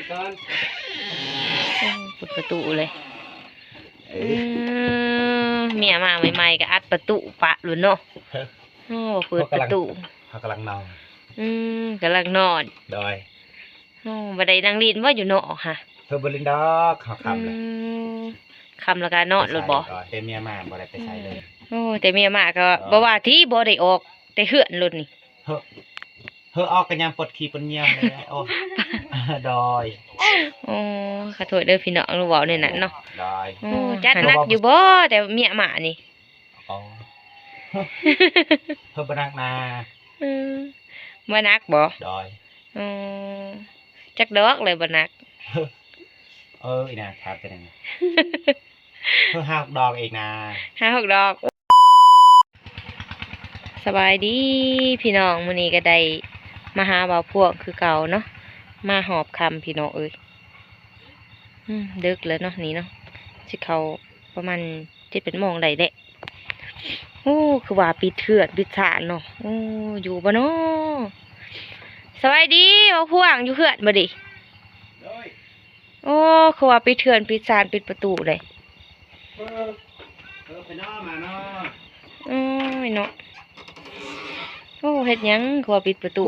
ໂອ້ ເປີດປະຕູເລີຍ. ເອີ ອືມ ເມຍມາໃໝ່ໆກໍອັດປະຕູປະໂລດເນາະ. ໂອ້ ເປີດປະຕູ ເຮົາກຳລັງ ເຮົາກຳລັງນອນ. ອືມ ກຳລັງນອນ. ໂດຍ. ໂອ້ ບໍ່ໄດ້ນັ່ງຫຼິ້ນບໍ່ຢູ່ນອກຫະ? ເພິ່ນບໍ່ຫຼິ້ນດອກ ເຮົາຄ່ຳແລ້ວ. ອືມ ຄ່ຳແລ້ວກໍນອນໂລດບໍ່? ໂດຍ ແຕ່ເມຍມາບໍ່ໄດ້ໄປໃສເລີຍ. ອືມ ໂອ້ ແຕ່ເມຍມາກໍ ໂດຍ ບໍ່ວ່າຕິ ບໍ່ໄດ້ອອກແຕ່ເຮືອນໂລດນີ້. ເຮີ ເຮີ ອອກກໍຍາມປົດຂີ້ປົດຍ່ຽວນີ້ແຫຼະ. ໂອ້ ໂດຍ. ໂອ້ ຂໍໂທດເດີພີ່ນ້ອງ ເວົ້າແນວນັ້ນເນາະ. ໂດຍ. ໂອ້ ຈັດໜັກຢູ່ບໍ່ ແຕ່ເມຍມານີ້? ອໍ ເຮີ ບໍ່ໜັກນາ. ອືມ ບໍ່ໜັກບໍ່? ໂດຍ. ອໍ ຈັກດອກແລ້ວບໍ່ໜັກ? ເອີ ອີນາງຖາມໄປນັ້ນ. ເຮີ ຫ້າຫົກດອກເອງນາ. ຫ້າຫົກດອກ. ສະບາຍດີພີ່ນ້ອງ ມື້ນີ້ກໍໄດ້ມາຫາບ່າວພວງຄືເກົ່າເນາະ ມາຮອບຄ່ຳພີ່ນ້ອງເອີຍ. ອືມ ເດິກແລ້ວເນາະນີ້ເນາະ ຊິເຂົ້າປະມານເຈັດແປດໂມງໄດ້ແຫຼະ. ໂອ້ ຄືວ່າປິດເຮືອນປິດຊານເນາະ. ໂອ້ ຢູ່ບໍ່ເນາະ? ສະບາຍດີບ່າວພວງ ຢູ່ເຮືອນບໍ່ນີ້? ໂດຍ. ໂອ້ ຄືວ່າປິດເຮືອນປິດຊານປິດປະຕູເດ້. ເອີ ເອີ ໄປນອນມາເນາະ. ໂອ້ຍເນາະ ໂອ້ ເຮັດຫຍັງຄືວ່າປິດປະຕູ?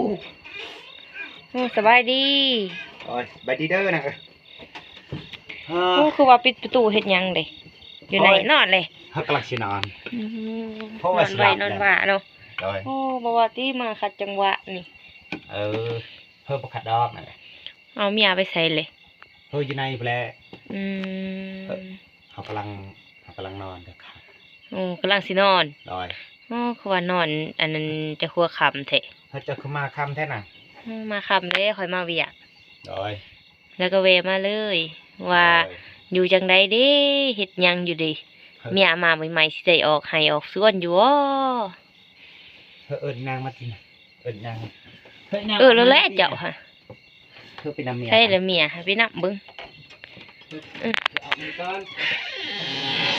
ໂອ້ ສະບາຍດີ. ໂອ້ຍ ສະບາຍດີເດີນາງເອີຍ. ໂອ້ ຄືວ່າປິດປະຕູເຮັດຫຍັງເດ້? ຢູ່ໃນ ໂອ້ຍ ນອນເລີຍ. ເຮົາກຳລັງຊິນອນ. ອືມ ເພາະວ່າຊິຫຼັບແລ້ວ ນອນໄວນອນຫວາເນາະ. ໂດຍ. ໂອ້ ບໍ່ວ່າຕິ ມາຂັດຈັງຫວະນີ້. ເອີ ເພິ່ນບໍ່ຂັດດອກນັ້ນແຫຼະ. ເອົາເມຍໄປໃສເລີຍ? ເພິ່ນຢູ່ໃນພຸ້ນແຫຼະ. ອືມ ເຮົາກຳລັງ ເຮົາກຳລັງນອນເດີ. ໂອ້ ກຳລັງຊິນອນ. ໂດຍ. ໂອ້ ຄືວ່ານອນອັນນັ້ນຈະຫົວຄ່ຳແທ້. ເຮົາເຈົ້າຄືມາຄ່ຳແທ້ນະ? ອືມ ມາຄ່ຳເດ້ ຂ້ອຍມາວຽກ. ໂດຍ. ແລ້ວກໍແວ່ມາເລີຍ ວ່າ ໂດຍ ຢູ່ຈັ່ງໃດເດ້ ເຮັດຫຍັງຢູ່ເດ້? ເອີ ເມຍມາໃໝ່ໆ ຊິໄດ້ອອກໄຮ່ອອກສວນຢູ່ບໍ່? ເອີ ເອີ້ນນາງມາຕິ ເອີ້ນນາງ ເອີ້ນນາງ ເອີ ແລ້ວແຫຼະ ເຈົ້າຫະ ເອີ ໄປນຳເມຍ ໃສລະເມຍ ໃຫ້ໄປນຳເບິ່ງ. ເອີ ເອົາມັນກ່ອນ.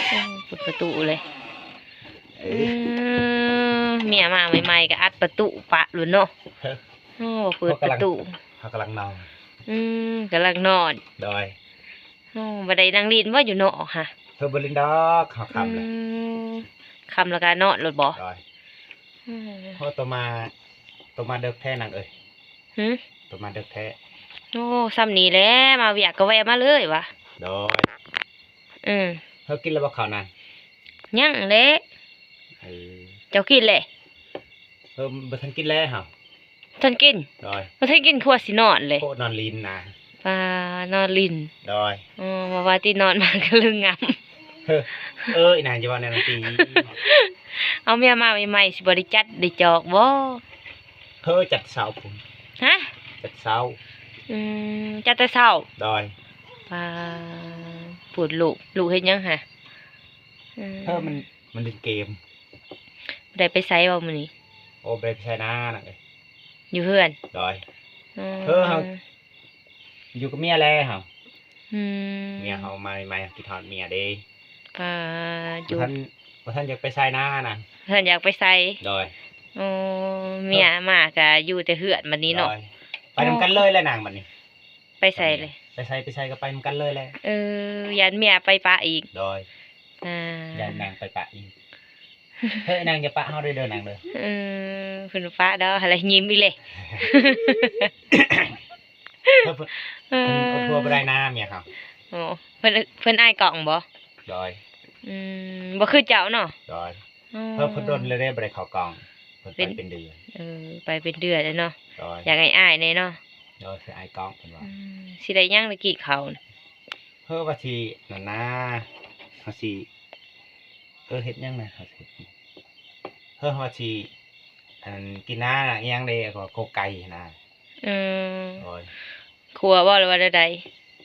ໂອ້ ເປີດປະຕູເລີຍ. ເອີ ອືມ ເມຍມາໃໝ່ໆ ກໍອັດປະຕູປະໂລດເນາະ. ເອີ ໂອ້ ເປີດປະຕູ ເຮົາກຳລັງ ເຮົາກຳລັງນອນ. ອືມ ກຳລັງນອນ. ໂດຍ. ໂອ້ ບໍ່ໄດ້ນັ່ງຫຼິ້ນບໍ່ຢູ່ນອກຫະ? ເພິ່ນບໍ່ຫຼິ້ນດອກ ເຮົາຄ່ຳແລ້ວ. ອືມ ຄ່ຳແລ້ວກໍນອນໂລດບໍ່? ໂດຍ. ອືມ ໂອ້ ໂຕມາ ໂຕມາເດິກແທ້ນາງເອີຍ. ຫື? ໂຕມາເດິກແທ້. ໂອ້ ຊ່ຳນີ້ແຫຼະ ມາວຽກກໍແວ່ມາເລີຍຫວາ. ໂດຍ. ອືມ ເຮົາກິນແລ້ວບໍ່ເຂົ້ານາງ? ຍັງແຫຼະ. ເອີ ເຈົ້າກິນແລ້ວ? ເອີ ບໍ່ທັນກິນແລ້ວເຮົາ. ທັນກິນ? ໂດຍ. ບໍ່ທັນກິນຄືວ່າຊິນອນເລີຍ. ໂອ້ ນອນຫຼິ້ນນາ. ປາ ນອນຫຼິ້ນ. ໂດຍ. ອໍ ວ່າວ່າຕິນອນມາກໍເລີຍຫງັບ. ເອີ ເອີ ອີນາງຢ່າເວົ້າແນວນັ້ນຕິ. ເອົາເມຍມາໃໝ່ໆ ຊິບໍ່ໄດ້ຈັດໄດ້ຈອກບໍ່? ເອີ ຈັດເຊົ້າພຸ້ນ. ຫະ? ຈັດເຊົ້າ. ອືມ ຈັດແຕ່ເຊົ້າ. ໂດຍ. ປາ ພຸ້ນລູກ ລູກເຮັດຫຍັງຫະ? ອືມ ເອີ ມັນ ມັນຫຼິ້ນເກມ. ບໍ່ໄດ້ໄປໃສບໍ່ມື້ນີ້? ໂອ້ ບໍ່ໄດ້ໄປໃສນານາງເອີຍ. ຢູ່ເຮືອນ? ໂດຍ. ອືມ ເອີ ເຮົາຢູ່ກັບເມຍແລ້ວເຮົາ. ອືມ ເມຍເຮົາມາໃໝ່ໆ ຄິດຮອດເມຍເດ້. ປາ ຢູ່ ບໍ່ທັນ ບໍ່ທັນຢາກໄປໃສນານາງ. ບໍ່ທັນຢາກໄປໃສ? ໂດຍ. ໂອ້ ເມຍມາກໍຢູ່ແຕ່ເຮືອນບັດນີ້ເນາະ. ໂດຍ. ໄປນຳກັນເລີຍແຫຼະນາງບັດນີ້. ໄປໃສເລີຍ? ໄປໃສ ໄປໃສກໍໄປນຳກັນເລີຍແຫຼະ. ເອີ ຢ້ານເມຍໄປປະອີກ. ໂດຍ. ອ່າ ຢ້ານນາງໄປປະອີກ. ເຮີ້ຍ ນາງຢ່າປະເຮົາເດີ ເດີນາງເດີ. ເອີ ເພິ່ນປະດອກ ຫັ້ນລະຍິ້ມອີກເລີຍ. ເພິ່ນ ເພິ່ນ ເອີ ເພິ່ນເອົາຜົວບໍ່ໄດ້ນາເມຍເຮົາ. ໂອ້ ເພິ່ນ ເພິ່ນອາຍກ້ອງບໍ່? ໂດຍ. ອືມ ບໍ່ຄືເຈົ້າເນາະ. ໂດຍ. ອໍ ເພິ່ນ ເພິ່ນດົນແລ້ວເດ້ ບໍ່ໄດ້ເຂົ້າກ້ອງ ເພິ່ນໄປເປັນເດືອນ. ເອີ ໄປເປັນເດືອນແລ້ວເນາະ. ໂດຍ. ຢາກອາຍໆແດ່ເນາະ. ໂດຍ ຄືອາຍກ້ອງເພິ່ນວ່າ. ອືມ ຊິໄດ້ຫຍັງລະກີ້ເຂົານະ? ເຮີ້ ວ່າຊິນັ້ນນາ ເຮົາຊິ ເອີ ເຮັດຫຍັງນະ ເຮົາຊິເຮັດ ເຮີ້ ວ່າຊິ ອັນ ກິນນາ ອີຫຍັງເດ້ ກໍໂຄໄກ່ນະ. ອືມ ໂດຍ. ຂົ້ວບໍ່ ຫຼືວ່າແນວໃດ?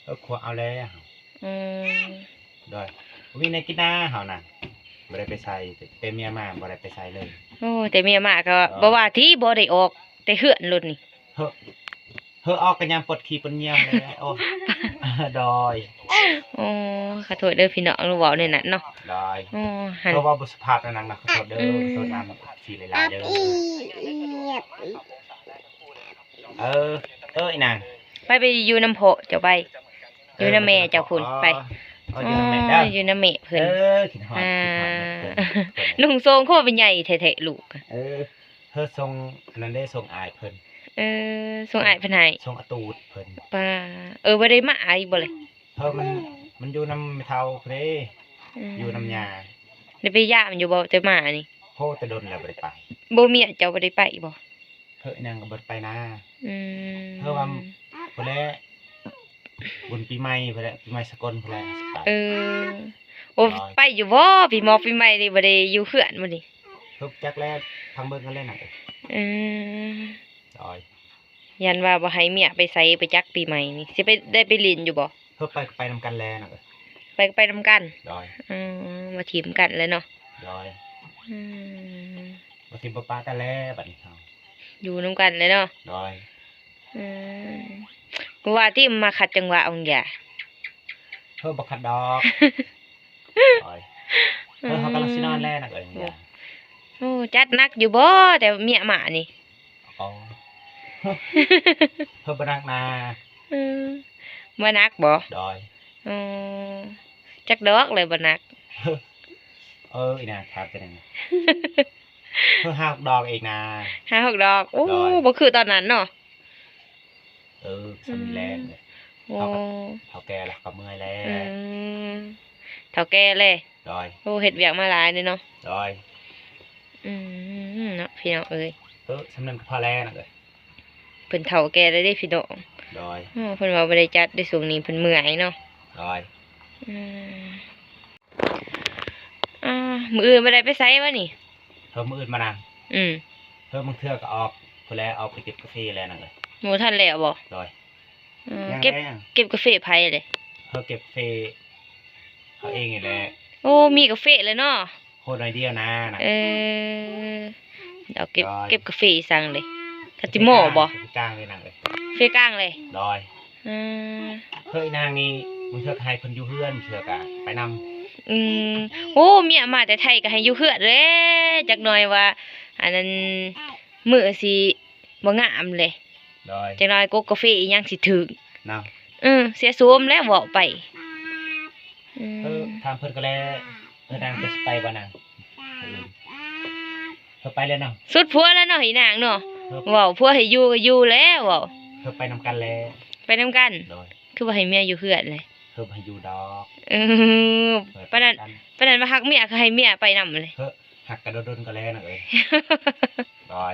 ເອີ ຂົ້ວເອົາແລ້ວ. ອືມ ໂດຍ. ບໍ່ມີແນວກິນນາເຮົານະ ບໍ່ໄດ້ໄປໃສ ແຕ່ເມຍມາບໍ່ໄດ້ໄປໃສເລີຍ. ໂອ້ ແຕ່ເມຍມາກໍ ໂດຍ ບໍ່ວ່າຕິ ບໍ່ໄດ້ອອກແຕ່ເຮືອນໂລດນີ້. ເຮີ້ ເຮີ້ ອອກກໍຍາມປົດຂີ້ປົດຍ່ຽວນີ້ແຫຼະ. ໂອ້ ໂດຍ. ໂອ້ ຂໍໂທດເດີພີ່ນ້ອງ ເວົ້າແນວນັ້ນເນາະ. ໂດຍ. ໂອ້ ຫັ້ນ ເພາະວ່າບໍ່ສຸພາບນະນາງນະ ຂໍໂທດເດີ ອືມ ຂໍໂທດນຳ ເອັຟຊີ ຫຼາຍໆເດີ. ເອີ ເອີ ອີນາງ ໄປ ໄປຢູ່ນຳພໍ່ເຈົ້າໄປ ຢູ່ນຳແມ່ເຈົ້າພຸ້ນ ໄປ ເອີ ຢູ່ນຳແມ່ເດີ ໂອ້ຍ ຢູ່ນຳແມ່ເພິ່ນ ເອີ ຄິດຮອດ ອ່າ ຄິດຮອດເພິ່ນ ນຸ່ງໂສ້ງຄືວ່າໃຫຍ່ແທ້ໆ ລູກ ເອີ ເຮີ ໂສ້ງອັນນັ້ນເດ້ ໂສ້ງອ້າຍເພິ່ນ ເອີ ໂສ້ງອ້າຍເພິ່ນໃຫ້ ໂສ້ງອາຕູດເພິ່ນ ປ້າ ເອີ ບໍ່ໄດ້ມາອີກບໍ່ເລີຍ ເອີ ມັນ ມັນຢູ່ນຳແມ່ເຖົ້າພຸ້ນເດ້ ອືມ ຢູ່ນຳຍ່າ ໄດ້ໄປຢາມຢູ່ບໍ່ ແຕ່ມານີ້ ໂຫ ແຕ່ດົນແລ້ວບໍ່ໄດ້ໄປ ບໍ່ ເມຍເຈົ້າບໍ່ໄດ້ໄປບໍ່? ເຮີ ນາງກໍບໍ່ໄດ້ໄປນາ ອືມ ເຮີວ່າພຸ້ນແຫຼະ ບຸນປີໃໝ່ພຸ້ນແຫຼະ ປີໃໝ່ສາກົນພຸ້ນແຫຼະ ຊິໄປ ເອີ ໂອ້ ໂດຍ ໄປຢູ່ບໍ່ ປີໝອກປີໃໝ່ນີ້ ບໍ່ໄດ້ຢູ່ເຮືອນບໍ່ນີ້ ເຮີ ຈັກແລ້ວ ພັງເບິ່ງກັນແລ້ວນະ ເອີ ໂດຍ ຢ້ານວ່າບໍ່ໃຫ້ເມຍໄປໃສໄປຈັກປີໃໝ່ນີ້ ຊິໄປ ໄດ້ໄປຫຼິ້ນຢູ່ບໍ່? ເຮີ ໄປກໍໄປນຳກັນແຫຼະນະ ເອີ ໄປກໍໄປນຳກັນ ໂດຍ ອືມ ບໍ່ຖິ້ມກັນແຫຼະເນາະ ໂດຍ ອືມ ບໍ່ຖິ້ມບໍ່ປະກັນແຫຼະ ບັດນີ້ເຮົາ ຢູ່ນຳກັນແຫຼະເນາະ ໂດຍ ອືມ ບໍ່ວ່າຕິ ມາຂັດຈັງຫວະຂອງຢາ ເຮີ ບໍ່ຂັດດອກ ໂດຍ ເຮີ ເຮົາກຳລັງຊິນອນແລ້ວນະ ເອີຍ ໂອ້ ຈັດໜັກຢູ່ບໍ່ ແຕ່ເມຍມານີ້? ອໍ ເຮີ ບໍ່ໜັກນາ ອືມ ບໍ່ໜັກບໍ່? ໂດຍ ອໍ ຈັກດອກເລີຍບໍ່ໜັກ ເອີ ອີ່ນາງຖາມແຕ່ນັ້ນ ເຮີ ຫ້າຫົກດອກເອງນາ ຫ້າຫົກດອກ ໂອ້ ໂດຍ ບໍ່ຄືຕອນນັ້ນເນາະ ເອີ ສ່ຳນີ້ແຫຼະ ອືມ ໂອ້ ເຖົ້າ ເຖົ້າແກ່ແລ້ວກໍເມື່ອຍແລ້ວ ອືມ ເຖົ້າແກ່ແລ້ວ ໂດຍ ໂອ້ ເຮັດວຽກມາຫຼາຍເດ້ເນາະ ໂດຍ ອືມ ເນາະ ພີ່ນ້ອງເອີຍ ເອີ ສ່ຳນັ້ນກໍພໍແລ້ວນະເອີຍ ເພິ່ນເຖົ້າແກ່ແລ້ວເດ້ພີ່ນ້ອງ ໂດຍ ໂອ້ ເພິ່ນວ່າບໍ່ໄດ້ຈັດເດ້ ຊ່ວງນີ້ເພິ່ນເມື່ອຍເນາະ ໂດຍ ອືມ ອ່າ ມື້ອື່ນບໍ່ໄດ້ໄປໃສວະນີ້? ເຮີ ມື້ອື່ນມານະ ອືມ ເຮີ ບາງເທື່ອກໍອອກພຸ້ນແຫຼະ ອອກໄປເກັບກາເຟແຫຼະນະເອີຍ ບໍ່ທັນແລ້ວບໍ່? ໂດຍ ເອີ ຍັງ ເກັບ ແລ້ວ ເກັບກາເຟໃຜເດ້? ເຮີ ເກັບກາເຟເຮົາເອງນີ້ແຫຼະ ໂອ້ ມີກາເຟແລ້ວເນາະ ໂຄດໜ້ອຍດຽວນະ ເອີ ເອົາເກັບ ໂດຍ ເກັບກາເຟອີ່ສັງເດ້? ກາຕິໂມບໍ່? ກາເຟກາງເລີຍນະເອີຍ ເຟກາງເລີຍ ໂດຍ ອືມ ເຮີ ອີ່ນາງນີ້ ບາງເທື່ອກໍໃຫ້ເພິ່ນຢູ່ເຮືອນ ບາງເທື່ອກໍໄປນຳ ອືມ ໂອ້ ເມຍມາແຕ່ໄທກໍໃຫ້ຢູ່ເຮືອນເດ້ ຈັກໜ່ອຍວ່າ ອັນນັ້ນ ມື້ຊິບໍ່ງາມເດ້ ໂດຍ ຈັກໜ່ອຍກົກກາເຟອີ່ຫຍັງຊິຖືກເນາະ ເອີ ເສຍໂສມແລ້ວເວົ້າໄປ ອືມ ເອີ ຖາມເພິ່ນກໍແລ້ວ ເອີ ນາງຈະຊິໄປບໍ່ນາງ? ເອີ ເພິ່ນໄປແລ້ວເນາະ ສຸດຜົວແລ້ວເນາະ ອີ່ນາງເນາະ ເອີ ເວົ້າຜົວໃຫ້ຢູ່ກໍຢູ່ແລ້ວ ເວົ້າ ເພິ່ນໄປນຳກັນແລ້ວ ໄປນຳກັນ ໂດຍ ຄືວ່າໃຫ້ເມຍຢູ່ເຮືອນແຫຼະ ເພິ່ນບໍ່ໃຫ້ຢູ່ດອກ ເອີ ປານນັ້ນ ປານນັ້ນວ່າຮັກເມຍກໍໃຫ້ເມຍໄປນຳເລີຍ ເພິ່ນຮັກກັນດົນໆກໍແລ້ວນະເອີຍ ໂດຍ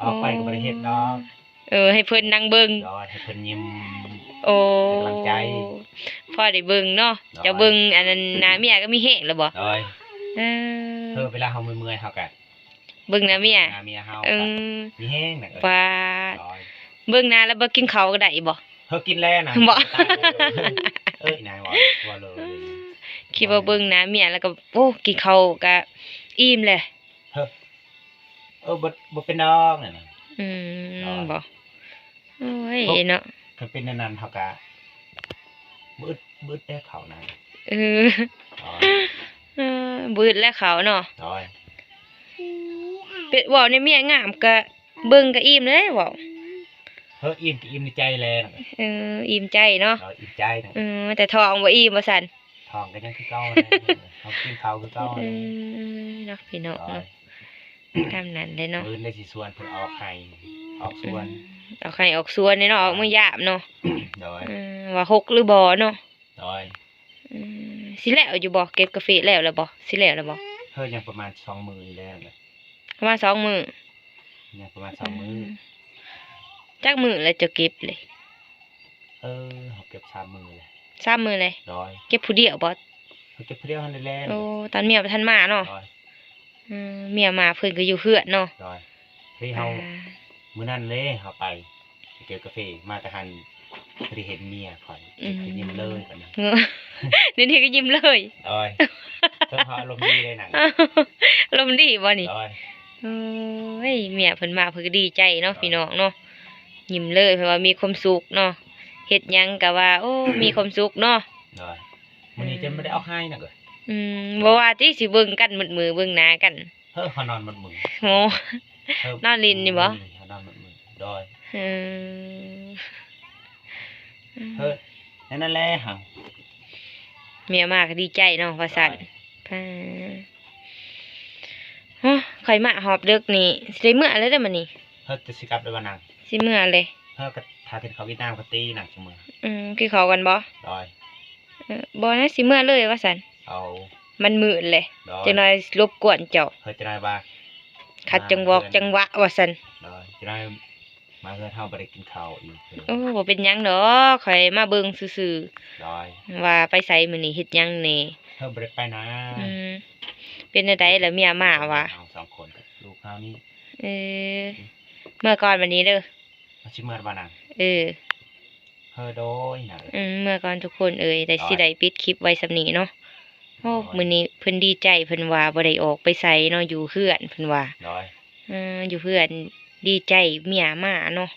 ອອກໄປກໍບໍ່ໄດ້ເຮັດດອກ ເອີ ໃຫ້ເພິ່ນນັ່ງເບິ່ງ ໂດຍ ໃຫ້ເພິ່ນຍິ້ມ ໂອ້ ໃຫ້ກຳລັງໃຈ ພໍໄດ້ເບິ່ງເນາະ ໂດຍ ເຈົ້າເບິ່ງອັນນັ້ນໜ້າເມຍກໍມີແຮງແລ້ວບໍ່? ໂດຍ ເອີ ເອີ ເວລາເຮົາເມື່ອຍໆ ເຮົາກໍເບິ່ງໜ້າເມຍ ເບິ່ງໜ້າເມຍເຮົາ ເອີ ກໍມີແຮງນະເອີຍ ປາດ ໂດຍ ເບິ່ງໜ້າແລ້ວບໍ່ກິນເຂົ້າກໍໄດ້ບໍ່? ເຮົາກິນແລ້ວນະ ບໍ່ ເອີຍ ນາຍວ່າ ວ່າເລີຍ ຄິດວ່າເບິ່ງໜ້າເມຍແລ້ວກໍ ໂອ້ ກິນເຂົ້າກໍອີ່ມແຫຼະ ເອີ ບໍ່ ບໍ່ເປັນດອກນັ້ນນະ ອືມ ບໍ່ ໂອ້ຍເນາະ ຄັນເປັນແນວນັ້ນເຮົາກະບໍ່ອຶດ ບໍ່ອຶດແດ່ເຂົ້ານະ ເອີ ໂດຍ ເອີ ບໍ່ອຶດແລ້ວເຂົ້າເນາະ ໂດຍ ເປັນ ເວົ້າໃນເມຍງາມກະເບິ່ງກະອີ່ມເດ້ເວົ້າ ເຮີ ອີ່ມກະອີ່ມໃນໃຈແຫຼະ ເອີ ອີ່ມໃຈເນາະ ໂດຍ ອີ່ມໃຈ ເອີ ແຕ່ທ້ອງບໍ່ອີ່ມວ່າຊັ້ນ ທ້ອງກໍຍັງຄືເກົ່າແຫຼະ ເຮົາກິນເຂົ້າຄືເກົ່າ ເອີ ເນາະ ພີ່ນ້ອງເນາະ ໂດຍ ຕາມນັ້ນແຫຼະເນາະ ມື້ອື່ນໄດ້ຊິຊວນເພິ່ນອອກໄຮ່ອອກສວນ ອືມ ອອກໄຮ່ອອກສວນເນາະ ອອກມາຢາມເນາະ ໂດຍ ເອີ ວ່າຫົກຫຼືບໍ່ເນາະ ໂດຍ ອືມ ຊິແລ້ວຢູ່ບໍ່ ເກັບກາເຟແລ້ວແລ້ວບໍ່ ຊິແລ້ວແລ້ວບໍ່ ເຮີ ຍັງປະມານສອງມື້ນີ້ແຫຼະ ປະມານສອງມື້ ຍັງປະມານສອງມື້ ອືມ ຈັກມື້ແລ້ວເຈົ້າເກັບເລີຍ ເອີ ເຮົາເກັບສາມມື້ແລ້ວ ສາມມື້ເລີຍ ໂດຍ ເກັບຜູ້ດຽວບໍ່ ເຮົາເກັບຜູ້ດຽວຫັ້ນແຫຼະ ໂອ້ ຕອນເມຍບໍ່ທັນມາເນາະ ໂດຍ ອືມ ເມຍມາເພິ່ນກໍຢູ່ເຮືອນເນາະ ໂດຍ ເຮີ ເຮົາ ອ່າ ມື້ນັ້ນເດ້ເຮົາໄປ ໄປເກັບກາເຟ ມາແຕ່ຫັ້ນ ພໍດີເຫັນເມຍຂ້ອຍ ອືມ ກໍຍິ້ມເລີຍບັດນີ້ ດຽວນີ້ກໍຍິ້ມເລີຍ ໂດຍ ເພິ່ນເຮົາອາລົມດີເດ້ນະ ອາລົມດີບໍ່ນີ້ ໂດຍ ໂອ້ຍ ເມຍເພິ່ນມາເພິ່ນກໍດີໃຈເນາະ ໂດຍ ພີ່ນ້ອງເນາະ ຍິ້ມເລີຍ ເພິ່ນວ່າມີຄວາມສຸກເນາະ ເຮັດຫຍັງກໍວ່າ ໂອ້ ມີຄວາມສຸກເນາະ ໂດຍ ມື້ນີ້ ອືມ ຈົນບໍ່ໄດ້ອອກໄຮ່ນະເອີຍ ອືມ ບໍ່ວ່າຕິ ຊິເບິ່ງກັນໝົດມື້ ເບິ່ງໜ້າກັນ ເຮີ ເຮົານອນໝົດມື້ ໂອ້ ເຮີ ນອນຫຼິ້ນນີ້ບໍ່ ມື້ນີ້ເຮົານອນໝົດມື້ ໂດຍ ເອີ ເອີ ແນວນັ້ນແຫຼະເຮົາ ເມຍມາກໍດີໃຈເນາະ ວ່າຊັ້ນ. ໂດຍ ປ້າ ໂອ້ ຂ້ອຍມາຮອບດຶກນີ້ ຊິໄດ້ເມືອແລ້ວເດີ້ມື້ນີ້. ເຮົາຈະຊິກັບແລ້ວບໍ່ນາງ? ຊິເມືອເລີຍ. ເຮົາກໍຖ້າກິນເຂົ້າກິນນ້ຳກໍຕີນາງຊິເມືອ. ອືມ ກິນເຂົ້າກ່ອນບໍ່? ໂດຍ. ເອີ ບໍ່ນະ ຊິເມືອເລີຍວ່າຊັ້ນ. ເອົາ ມັນມືດແຫຼະ. ໂດຍ. ຈັກໜ້ອຍລົບກວນເຈົ້າ. ເຮົາຈັກໜ້ອຍວ່າ ຂັດຈັງຫວະ ມາເຮືອນ ຈັງຫວະວ່າຊັ້ນ. ໂດຍ. ຈັກໜ້ອຍ ມາເຮືອນເຮົາບໍ່ໄດ້ກິນເຂົ້າອີກ. ໂອ້ ບໍ່ເປັນຫຍັງດອກ ຂ້ອຍມາເບິ່ງຊື່ໆ. ໂດຍ. ວ່າໄປໃສມື້ນີ້ ເຮັດຫຍັງແດ່? ເຮົາບໍ່ໄດ້ໄປນາ. ອືມ ເປັນແນວໃດລະເມຍມາຫວາ? ເຮົາສອງຄົນກັບລູກເຮົານີ້. ເອີ ເມືອກ່ອນບັດນີ້ເດີ້. ເຮົາຊິເມືອແລ້ວບໍ່ນາງ? ເອີ ເອີ ໂດຍນາງ. ອືມ ເມືອກ່ອນທຸກຄົນເອີຍ ໄດ້ ໂດຍ ຊິໄດ້ປິດຄລິບໄວ້ສ່ຳນີ້ເນາະ. ໂອ້ ໂດຍ ມື້ນີ້ເພິ່ນດີໃຈ ເພິ່ນວ່າບໍ່ໄດ້ອອກໄປໃສເນາະ ຢູ່ເຮືອນເພິ່ນວ່າ. ໂດຍ. ເອີ ຢູ່ເຮືອນ ດີໃຈເມຍມາເນາະ.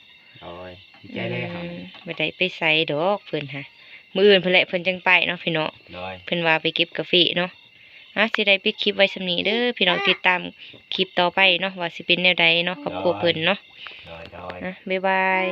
ໂດຍ ດີໃຈແລ້ວ. ອືມ ບໍ່ໄດ້ໄປໃສດອກເພິ່ນຫາ ມື້ອື່ນເພິ່ນແຫຼະເພິ່ນຈັ່ງໄປເນາະພີ່ນ້ອງ. ໂດຍ. ເພິ່ນວ່າໄປເກັບກາເຟເນາະ. ອາ ຊິໄດ້ປິດຄລິບໄວ້ສ່ຳນີ້ເດີ້ພີ່ນ້ອງ ຕິດຕາມຄລິບຕໍ່ໄປເນາະ ວ່າຊິເປັນແນວໃດເນາະ ຄອບຄົວເພິ່ນເນາະ. ໂດຍ ໂດຍ. ອາ ບາຍບາຍ.